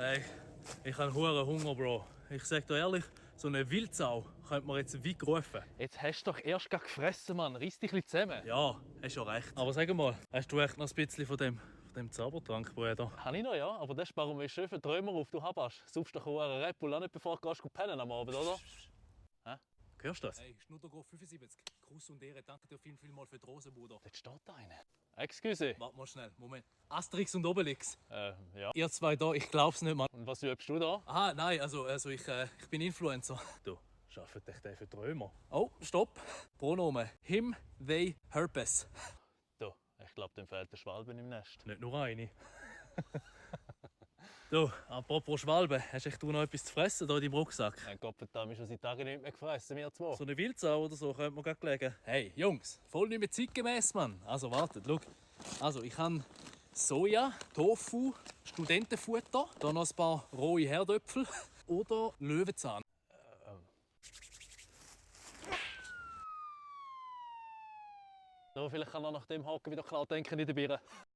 Hey, ich habe hure Hunger, Bro. Ich sag dir ehrlich, so eine Wildsau könnte man jetzt weit rufen. Jetzt hast du doch erst gerade gefressen, Mann. Reiss dich ein bisschen zusammen. Ja, hast schon recht. Aber sag mal, hast du echt noch ein bisschen von dem Zaubertrank, Bruder? Habe ich noch, ja. Aber das sparen wir schön für Träumer auf, du Habasch. Saufst doch einen Red Bull auch nicht, bevor du gehst pennen am Abend, oder? Hä? Hörst du das? Hey, Schnuttergruppe 75. Gruß und Ehre, danke dir vielmals für die Rosen, Bruder. Dort steht einer. Excuse. Warte mal schnell, Moment. Asterix und Obelix. Ja. Ihr zwei da, ich glaub's nicht, Mann. Und was übst du da? Aha, nein, also ich bin Influencer. Du, schafft dich der für Träumer? Oh, stopp. Pronomen. Him, they, herpes. Du, ich glaube, dem fehlt der Schwalbe im Nest. Nicht nur eine. Du, apropos Schwalbe, hast du noch etwas zu fressen da in deinem Rucksack? Mein Gott, wir haben schon seit Tagen nicht mehr gefressen, wir zwei. So eine Wildsau oder so könnte man gerade legen. Hey, Jungs, voll nicht mehr zeitgemäß, Mann. Also wartet, schau. Also ich habe Soja, Tofu, Studentenfutter, dann noch ein paar rohe Herdöpfel oder Löwenzahn. So, vielleicht kann er nach dem Haken wieder klar denken in der Birne.